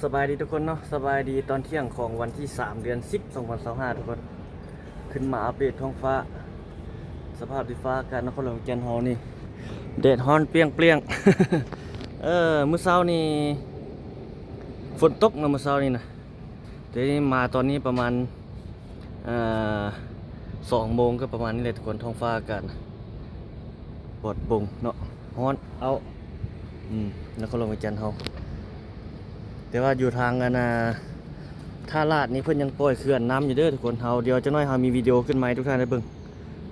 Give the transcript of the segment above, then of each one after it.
ສະບາຍດີທຸກຄົນເນາະ, ສະບາຍດີຕອນທ່ຽງຂອງວັນທີສາມ ເດືອນສິບ ສອງພັນຊາວຫ້າ ທຸກຄົນ. ຂຶ້ນມາອັບເດດທ້ອງຟ້າ ສະພາບດິນຟ້າອາກາດນະຄອນຫຼວງວຽງຈັນເຮົານີ້ ແດດຮ້ອນປ່ຽງໆ. ເອີ ມື້ເຊົ້ານີ້ຝົນຕົກເນາະ ມື້ເຊົ້ານີ້ນະ. ແຕ່ນີ້ມາຕອນນີ້ປະມານ ເອີ ສອງໂມງ ກໍປະມານນີ້ແຫຼະທຸກຄົນ. ທ້ອງຟ້າອາກາດປອດໂປ່ງເນາະ, ຮ້ອນເອົ້າ ອືມ ນະຄອນຫຼວງວຽງຈັນເຮົາ. ແຕ່ວ່າຢູ່ທາງອັນນ່າ ທ່າລາດນີ້ເພິ່ນຍັງປ່ອຍເຂື່ອນນ້ຳຢູ່ເດີທຸກຄົນ. ເຮົາ ດຽວຈັກໜ້ອຍເຮົາມີວິດີໂອຂຶ້ນມາໃຫ້ທຸກທ່ານໄດ້ເບິ່ງ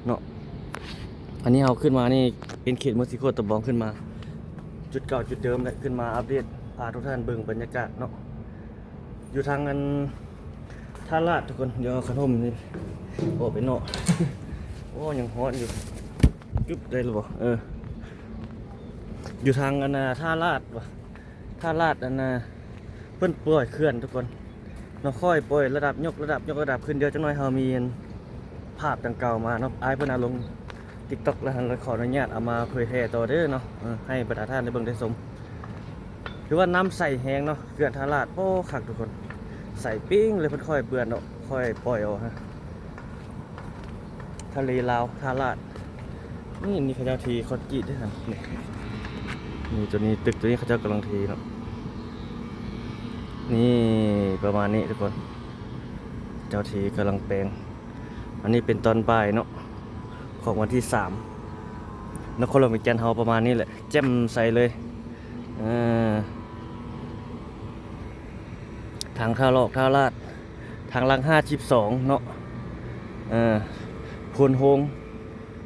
ເນາະ. ອັນນີ້ເຮົາຂຶ້ນມານີ້ເປັນເຂດເມືອງສີໂຄດຕະບອງ ຂຶ້ນມາຈຸດເກົ່າຈຸດເດີມແຫຼະ, ຂຶ້ນມາອັບເດດພາທຸກທ່ານເບິ່ງບັນຍາກາດເນາະ. ຢູ່ທາງອັນທ່າລາດທຸກຄົນ. ດຽວເອົາຂະໜົມນີ້ອອກໄປນອກ. ໂອ້ ຍັງຮ້ອນຢູ່. ຈຸບ ໄດ້ແລ້ວບໍ່? ເອີ ຢູ່ທາງອັນນ່າ ທ່າລາດວະ, ທ່າລາດອັນນ່າ ເພິ່ນປ່ອຍເຂື່ອນທຸກຄົນເນາະ, ຄ່ອຍປ່ອຍລະດັບ ຍົກລະດັບ ຍົກລະດັບຂຶ້ນ. ດຽວຈັກໜ້ອຍເຮົາມີອັນ ພາບດັ່ງກ່າວມາເນາະ, ອ້າຍເພິ່ນເອົາລົງຕິກຕັອກແລ້ວຫັ້ນ, ແລ້ວຂໍອະນຸຍາດເອົາມາເຜີຍແຜ່ຕໍ່ເດີເນາະ, ເອີ ໃຫ້ບັນດາທ່ານໄດ້ເບິ່ງໄດ້ຊົມ. ຖືວ່ານ້ຳໃສແຮງເນາະ ເຂື່ອນທ່າລາດ. ໂອ້ ຄັກທຸກຄົນ, ໃສປິ້ງເລີຍ. ເພິ່ນຄ່ອຍເບືອນເນາະ, ຄ່ອຍປ່ອຍອອກ. ທະເລລາວ ທ່າລາດ. ນີ້ ນີ້ເຂົາເຈົ້າເທຄອນກຣີດເດ້ຫັ້ນ. ນີ້ ນີ້ ຕົວນີ້ ຕຶກຕົວນີ້ເຂົາເຈົ້າກຳລັງເທເນາະ. ນີ້ ປະມານນີ້ທຸກຄົນ, ເຈົ້າເທກຳລັງແປງ. ອັນນີ້ເປັນຕອນບ່າຍເນາະ ຂອງວັນທີສາມ ນະຄອນຫຼວງວຽງຈັນເຮົາປະມານນີ້ແຫຼະ, ແຈ່ມໃສເລີຍ. ເອີ ທາງທ່າລອກ ທ່າລາດ ທາງຫຼັກຫ້າສິບສອງເນາະ, ເອີ ໂພນໂຮງ.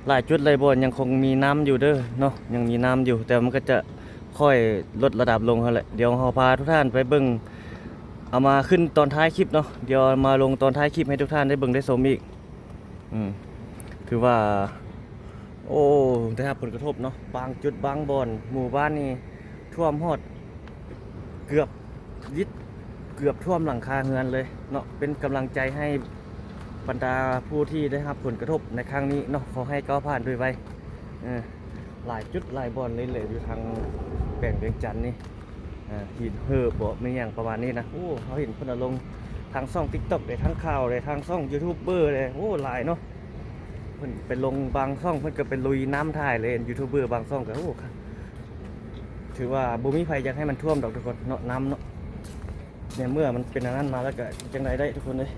ຫຼາຍຈຸດຫຼາຍບ່ອນຍັງຄົງມີນ້ຳຢູ່ເດີເນາະ, ຍັງມີນ້ຳຢູ່, ແຕ່ວ່າມັນກໍຈະຄ່ອຍລົດລະດັບລົງຫັ້ນແຫຼະ. ດຽວເຮົາພາທຸກທ່ານໄປເບິ່ງ, ເອົາມາຂຶ້ນຕອນທ້າຍຄລິບເນາະ, ດຽວເອົາມາລົງຕອນທ້າຍຄລິບໃຫ້ທຸກທ່ານໄດ້ເບິ່ງໄດ້ຊົມອີກ. ອືມ ຖືວ່າ ໂອ້ ໄດ້ຮັບຜົນກະທົບເນາະ, ບາງຈຸດບາງບ່ອນ ໝູ່ບ້ານນີ້ຖ້ວມຮອດເກືອບລິດ ເກືອບຖ້ວມຫຼັງຄາເຮືອນເລີຍເນາະ. ເປັນກຳລັງໃຈໃຫ້ບັນດາຜູ້ທີ່ໄດ້ຮັບຜົນກະທົບໃນຄັ້ງນີ້ເນາະ, ຂໍໃຫ້ກ້າວຜ່ານໂດຍໄວ. ເອີ ຫຼາຍຈຸດຫຼາຍບ່ອນເລີຍແຫຼະ ຢູ່ທາງແຂວງວຽງຈັນນີ້. ເອີ ຫີນເຫີບບໍ ແມ່ນຫຍັງປະມານນີ້ນະ. ໂອ້ ເຮົາເຫັນເພິ່ນເອົາລົງທາງຊ່ອງຕິກຕັອກເດ້, ທາງຂ່າວເດ້, ທາງຊ່ອງຢູທູບເບີເດ້. ໂອ້ ຫຼາຍເນາະ, ເພິ່ນໄປລົງບາງຊ່ອງ ເພິ່ນກໍໄປລຸຍນ້ຳຖ່າຍເລີຍ. ຢູທູບເບີບາງຊ່ອງກໍ ໂອ້ ຖືວ່າບໍ່ມີໃຜຢາກໃຫ້ມັນຖ້ວມດອກທຸກຄົນເນາະ, ນ້ຳເນາະ. ໃນເມື່ອມັນເປັນອັນນັ້ນມາແລ້ວກໍ ຈັ່ງໃດໄດ້ທຸກຄົນເອີຍ,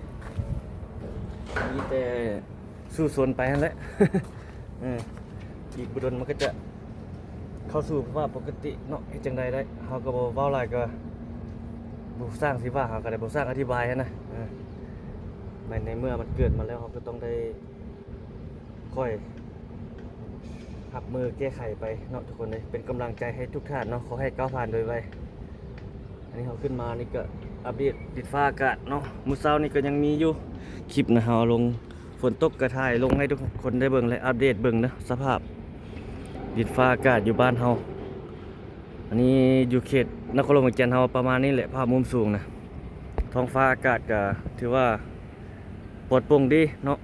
ມີແຕ່ ສູ້ຊົນໄປຫັ້ນແຫຼະ. ເອີ ອີກບໍ່ດົນມັນກໍຈະເຂົ້າສູ່ພາວະປົກກະຕິເນາະ, ເຮັດຈັ່ງໃດໄດ້. ເຮົາກໍບໍ່ເວົ້າຫຼາຍ ກໍບໍ່ຊ່າງຊິວ່າ, ເຮົາກໍໄດ້ບໍ່ຊ່າງອະທິບາຍຫັ້ນນະ. ເອີ ໃນ ໃນເມື່ອມັນເກີດມາແລ້ວ ເຮົາກໍຕ້ອງໄດ້ຄ່ອຍຮັບມືແກ້ໄຂໄປເນາະທຸກຄົນເອີຍ. ເປັນກຳລັງໃຈໃຫ້ທຸກທ່ານເນາະ, ຂໍໃຫ້ກ້າວຜ່ານໂດຍໄວ. ອັນນີ້ເຮົາຂຶ້ນມານີ້ກໍອັບເດດດິນຟ້າອາກາດເນາະ, ມື້ເຊົ້ານີ້ກໍຍັງມີຢູ່ ຄລິບນະ ເຮົາລົງ ຝົນຕົກກະຖ່າຍລົງໃຫ້ທຸກຄົນໄດ້ເບິ່ງ ແລະ ອັບເດດເບິ່ງເດີ ສະພາບດິນຟ້າອາກາດຢູ່ບ້ານເຮົາ. ອັນນີ້ຢູ່ເຂດນະຄອນຫຼວງວຽງຈັນເຮົາປະມານນີ້ແຫຼະ, ພາບມຸມສູງນະ. ທ້ອງຟ້າອາກາດກະຖືວ່າປອດໂປ່ງດີເນາະ,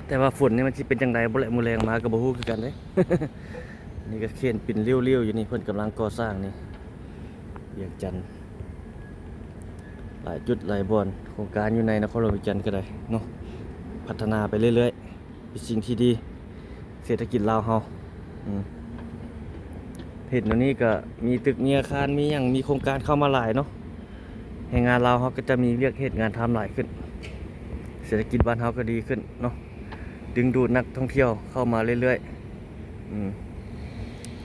ແຕ່ວ່າຝົນນີ້ມັນຊິເປັນຈັ່ງໃດບໍ່ແຫຼະ, ມື້ແລງມາກໍບໍ່ຮູ້ຄືກັນເດ້. ນີ້ກໍເຂນປິນລິ້ວໆຢູ່ນີ້, ເພິ່ນກຳລັງກໍ່ສ້າງນີ້. ວຽງຈັນ ຫຼາຍຈຸດຫຼາຍບ່ອນ, ໂຄງການຢູ່ໃນນະຄອນຫຼວງວຽງຈັນກໍໄດ້ເນາະ, ພັດທະນາໄປເລື້ອຍໆ ເປັນສິ່ງທີ່ດີ. ເສດຖະກິດລາວເຮົາ ອືມ ເຫັນດຽວນີ້ກໍມີຕຶກ ມີອາຄານ ມີຫຍັງ ມີໂຄງການເຂົ້າມາຫຼາຍເນາະ, ແຮງງານລາວເຮົາກໍຈະມີວຽກເຮັດງານທຳຫຼາຍຂຶ້ນ, ເສດຖະກິດບ້ານເຮົາກໍດີຂຶ້ນເນາະ, ດຶງດູດນັກທ່ອງທ່ຽວເຂົ້າມາເລື້ອຍໆ. ອືມ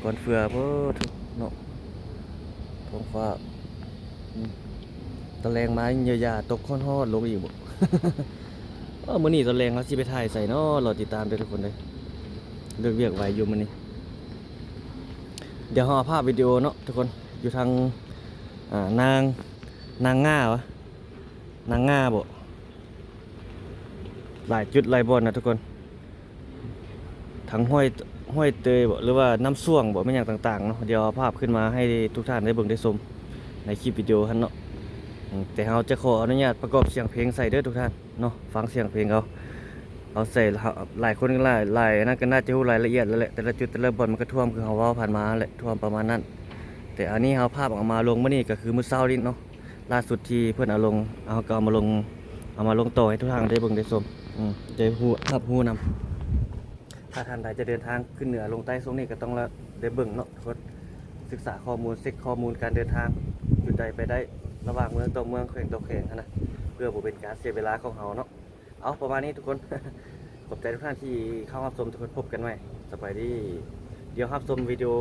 ກ້ອນເຟືອໂພດເນາະ, ທ້ອງຟ້າ ອືມ ຕອນແລງມາ ຢ່າ ຢ່າຕົກຮ້ອນໆລົງອີກບໍ? ເອີ ມື້ນີ້ຕອນແລງເຮົາຊິໄປຖ່າຍໃສເນາະ? ລໍຕິດຕາມເດີທຸກຄົນເດີ, ເລີກວຽກໄວຢູ່ມື້ນີ້. ດຽວເຮົາເອົາພາບວິດີໂອເນາະທຸກຄົນ, ຢູ່ທາງ ອ່າ ນາງ ນາງງ່າຫວາ? ນາງງ່າບໍ? ຫຼາຍຈຸດຫຼາຍບ່ອນນະທຸກຄົນ, ທາງຫ້ວຍ ຫ້ວຍເຕີຍບໍ ຫຼືວ່ານ້ຳສ້ວງບໍ ແມ່ນຫຍັງຕ່າງໆເນາະ. ດຽວເອົາພາບຂຶ້ນມາໃຫ້ທຸກທ່ານໄດ້ເບິ່ງໄດ້ຊົມໃນຄລິບວິດີໂອຫັ້ນເນາະ, ອືມ ແຕ່ເຮົາຈະຂໍອະນຸຍາດປະກອບສຽງເພງໃສ່ເດີທຸກທ່ານເນາະ, ຟັງສຽງເພງເອົາ. ເອົາໃສ່ ຫຼາຍຄົນຫຼາຍ ຫຼາຍອັນນັ້ນກໍໜ້າຈະຮູ້ລາຍລະອຽດແລ້ວແຫຼະ, ແຕ່ລະຈຸດແຕ່ລະບ່ອນມັນກໍຖ້ວມຄືເຮົາເວົ້າຜ່ານມາແຫຼະ, ຖ້ວມປະມານນັ້ນ. ແຕ່ອັນນີ້ເຮົາພາບເອົາມາລົງມື້ນີ້ກໍຄືມື້ເຊົ້ານີ້ເນາະ, ລ່າສຸດທີ່ເພິ່ນເອົາລົງ ເຮົາກໍເອົາມາລົງ ເອົາມາລົງຕໍ່ໃຫ້ທຸກທ່ານໄດ້ເບິ່ງໄດ້ຊົມ ອືມ ໄດ້ຮູ້ ຮັບຮູ້ນຳ. ຖ້າທ່ານໃດຈະເດີນທາງຂຶ້ນເໜືອລົງໃຕ້ຊ່ວງນີ້ ກໍຕ້ອງລະ ໄດ້ເບິ່ງເນາະທຸກຄົນ ສຶກສາຂໍ້ມູນ ເຊັກຂໍ້ມູນການເດີນທາງ ຈຸດໃດໄປໄດ້ ລະຫວ່າງເມືອງຕໍ່ເມືອງ ແຂວງຕໍ່ແຂວງຫັ້ນນະ ເພື່ອບໍ່ເປັນການເສຍເວລາຂອງເຮົາເນາະ. ເອົາ ປະມານນີ້ທຸກຄົນ ຂອບໃຈທຸກທ່ານທີ່ເຂົ້າຮັບຊົມທຸກຄົນ ພົບກັນໃໝ່ ສະບາຍດີ. ດຽວຮັບຊົມວິດີໂອ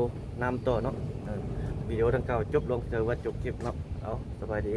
ນຳຕໍ່ເນາະ ເອີ ວິດີໂອດັ່ງກ່າວຈົບລົງ ຖືວ່າຈົບຄລິບເນາະ. ເອົາ ສະບາຍດີ.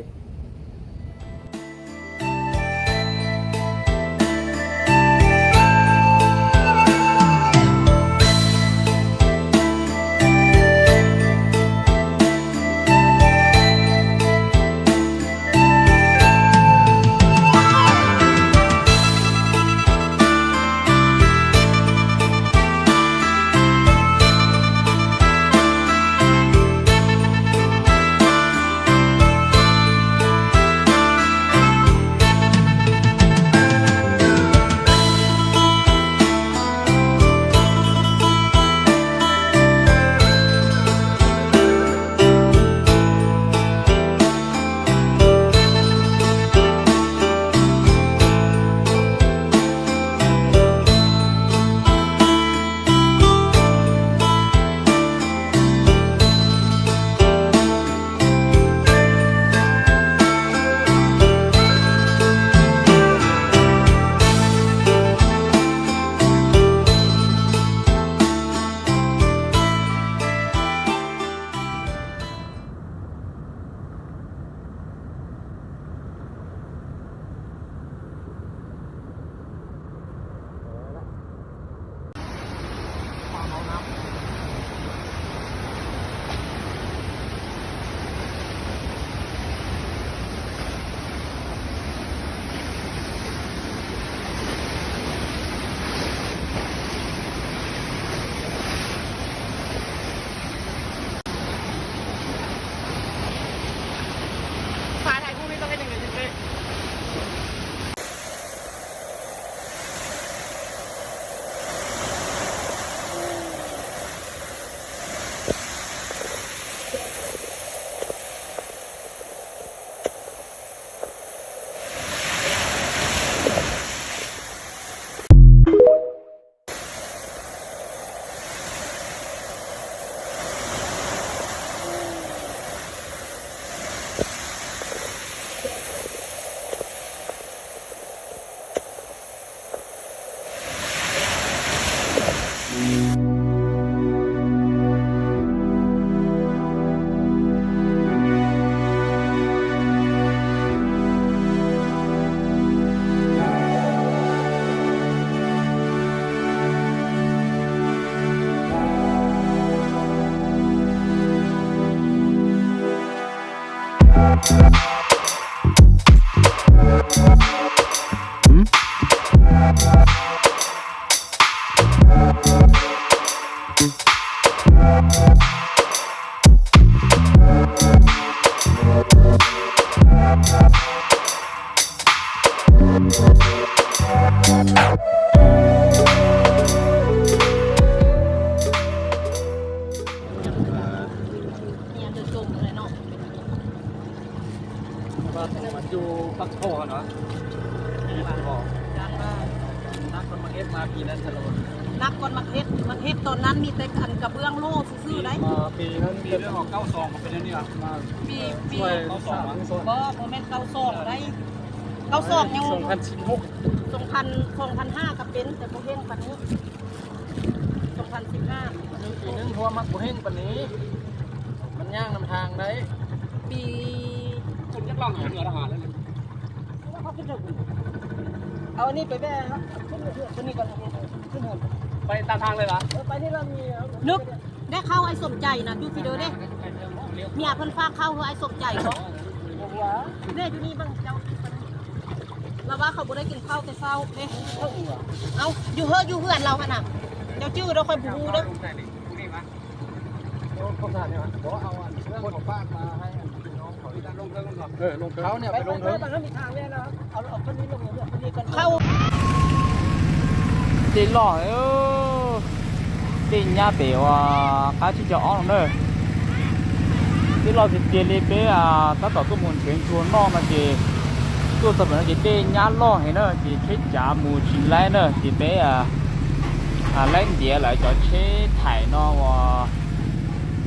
ມັນຢູ່ປາກທໍ່ເນາະ ນັກຄົນມາເຮັດມາປີນັ້ນຕະຫຼອດ ນັກຄົນມາເຮັດ ມາເຮັດຕອນນັ້ນມີແຕ່ອັນກະເບື້ອງໂລ່ຊື່ໆໄດ໋ ມາປີນັ້ນ ປີເລື່ອງອອກເກົ້າສອງກໍເປັນອັນນີ້ລະ ມາປີ ປີ ເກົ້າສອງ ບໍ່ ບໍ່ແມ່ນເກົ້າສອງໄດ໋ ເກົ້າສອງຍັງ ສອງພັນສິບຫົກ ສອງພັນ ສອງພັນຫ້າກໍເປັນ ແຕ່ບໍ່ແຮງປານນີ້ ສອງພັນສິບຫ້າ ປີໜຶ່ງ ເພາະວ່າມັກບໍ່ແຮງປານນີ້ ມັນຍ່າງນຳທາງໄດ້ ປີ ເພິ່ນຈັກລອງຫາເຮືອທະຫານແລ້ວນີ້ ເອົາອັນນີ້ໄປແວ່ ຂຶ້ນເຮືອ ຂຶ້ນນີ້ກ່ອນ ຂຶ້ນເຮືອ ໄປຕາມທາງເລີຍຫວາ? ເອີ ໄປນີ້ລະມີ ນຶກ ໄດ້ເຂົ້າອ້າຍສົມໃຈນະ ຢູ່ພີເດີເດ້ ເມຍເພິ່ນຝາກເຂົ້າເຮືອອ້າຍສົມໃຈເນາະ ເດ້ ຢູ່ນີ້ເບິ່ງເຈົ້າ ລາວວ່າເຂົາບໍ່ໄດ້ກິນເຂົ້າແຕ່ເຊົ້າເດ້ ເອົ້າ ຢູ່ເຮີ ຢູ່ເຮືອນລາວຫັ້ນນະ ເຈົ້າຈື່ເດີ ຂ້ອຍບໍ່ຮູ້ເດີ ເຂົາເອົາອັນເຄື່ອງເຂົາຝາກມາໃຫ້ອັນ ເອີ ລົງເທິງ ເຂົານີ້ໄປລົງເທິງ ເຂົາຕິດຫຼໍ້ເອີ ຕິດຍາເປວ່າກາຊິຈະອອກເດີ Tết lo thì tiền đi bé à, tao tỏ tôi muốn chuyển chùa non mà thì tôi tập nó thì đê nhá lo hay nó thì chết chả mù chim lái nó thì bé à, à lái đĩa lại cho chế thải nó à,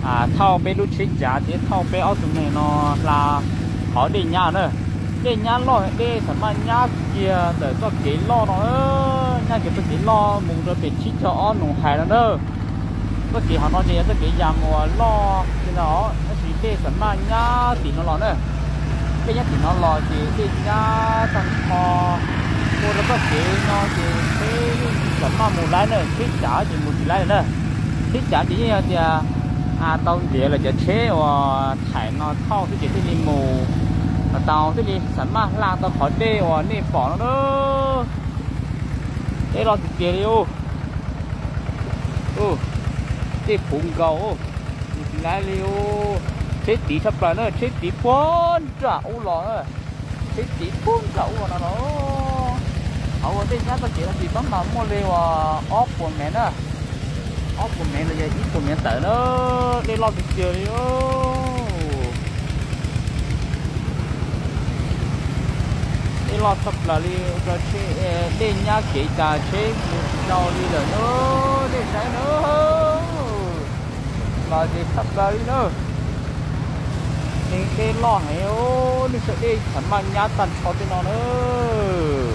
à thâu bé lũ chết chả thì thâu bé áo tụi này nó là khó đê nhá nữa. Đê nhá lo hay đê sắm mà nhá kia tờ có kế lo nó nhá kia có kế lo mù rồi bé chít cho ó nụ hài nó nữa. Có kế họ nói thì có kế dòng mùa lo thì nó nó chỉ đê sắm mà nhá thì nó lo nữa. Cái nhá thì nó lo thì đê nhá tăng kho mua rồi có kế nó thì thế sắm mà mù lái nữa chết chả thì mù thì lái nữa. Chết chả thì như là thì à tàu đĩa là chả chế và thải nó thâu cái chế thì đi mù. Tàu thì đi sắm mà lang tàu khó đê và nê bỏ nó nữa. Thế lo thì kia đi ô. Ô, ເຈັບພຸງເກົ່າ ໂອ້ ເປັນໄລເລີຍ ໂອ້ ເຊຕີທັບປາເນີ ເຊຕີພຸ້ນຈະ ໂອ້ ຫຼໍ ເຊຕີພຸ້ນຈະ ໂອ້ ນະ ເອົາເດຍ ຍາມຕະເກະລະ ຕີບັ້ມມາໝົດເລີຍວ່າ ອອກປວນແມນນະ ອອກປວນແມນ ລະ ຍາອີກປວນແມນເຕີເນີ ເດລອດເຈີເລີຍ ໂອ້. Ê, lo sắp lờ đi, cho chế, ê, đi nhá kể cả chế một nhau đi lờ nữa, đi trái nữa. Lo gì sắp lờ đi nữa. Đi, đi lo hả, ô, đi sẽ đi, sắm mà nhá tàn so đi nó nữa.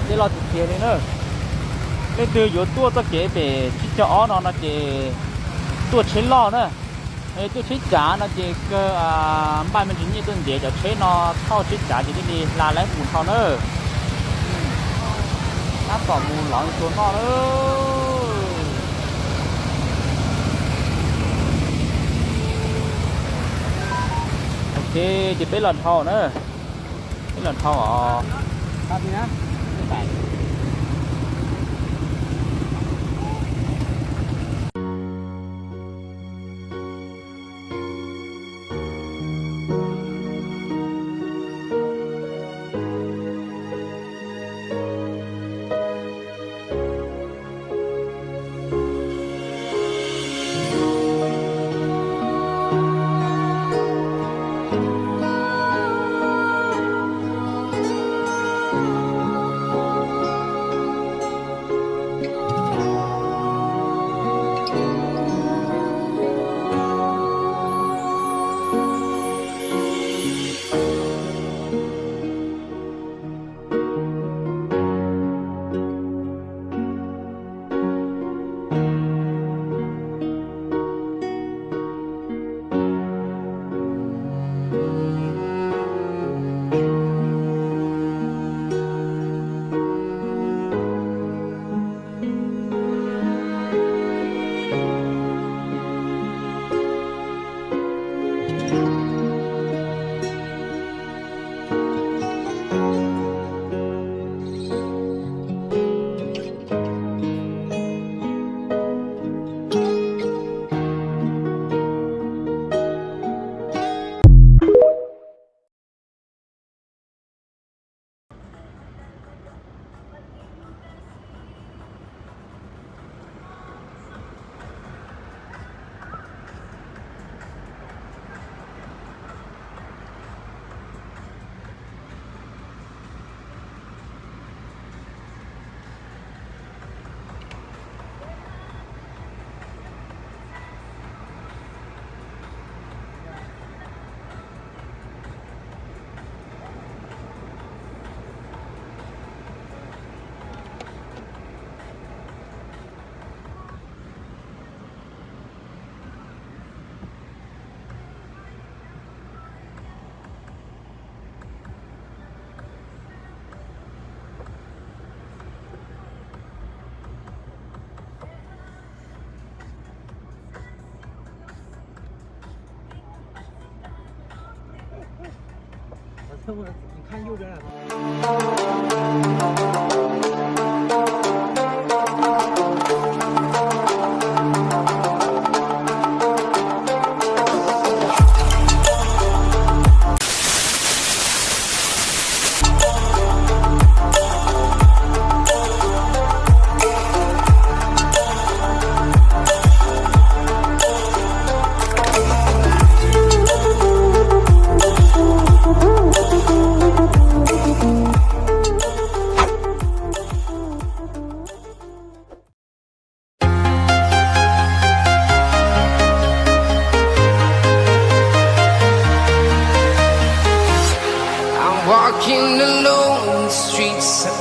Đi lo thì kia đi nữa. Đi từ vô tua tao kể về, chỉ cho ó nó, nó kể tua chế lo nữa. Ê, tui chít chả nó chỉ cơ, à, bai mình chỉ như tui dễ cho chế nó thâu chít chả chỉ đi, đi là lấy mù thâu nữa. Nó có mù lỏng xuống nó nữa. Ok, chỉ biết lần thâu nữa. Biết lần thâu à. Cắt đi nhá. Cái này.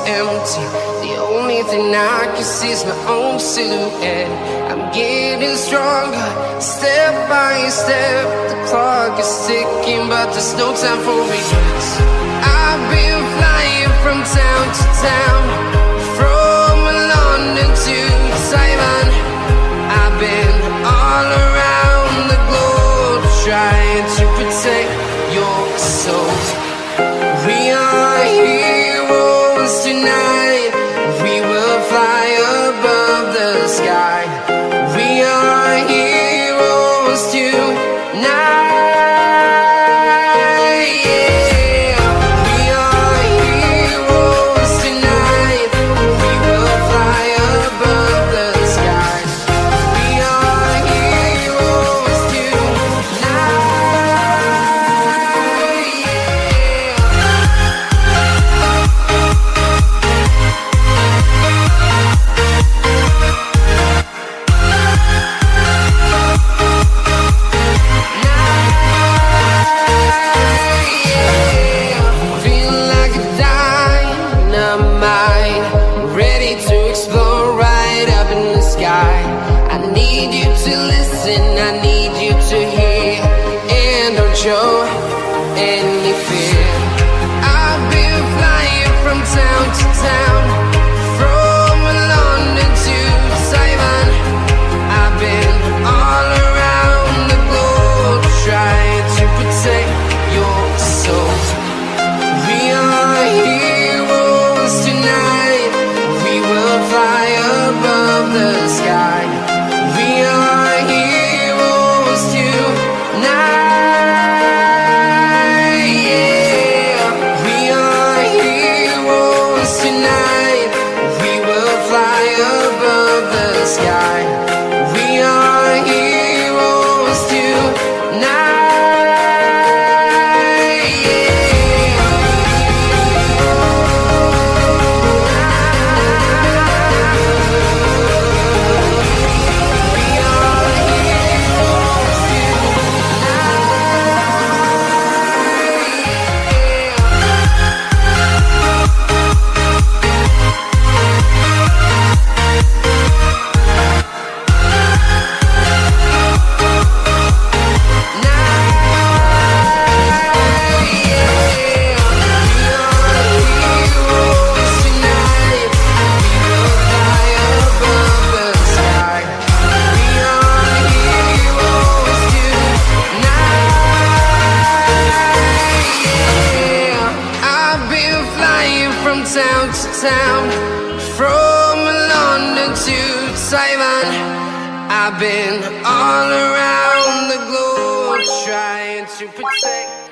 empty. The only thing I can see is my own silhouette. I'm getting stronger, step by step. The clock is ticking, but there's no time for regrets. I've been flying from town to town, from London to Taiwan. I've been all around the globe trying to protect your soul. We are heroes tonight. We will fly above the sky. We are heroes tonight. Yeah. We are heroes tonight. We will fly above the sky. We are heroes tonight. Yeah. Feel like a dynamite, ready to explode right up in the sky. I need you to listen, I need you to hear, and don't show any fear. I've been flying from town to town, from London to Taiwan. I've been all around the globe trying to protect your soul. We are heroes tonight. We will fly above the sky. We are heroes tonight. Yeah. We are heroes tonight. We will fly above the sky. We are heroes tonight. I've been flying from town to town, from London to Taiwan. I've been all around the globe trying to protect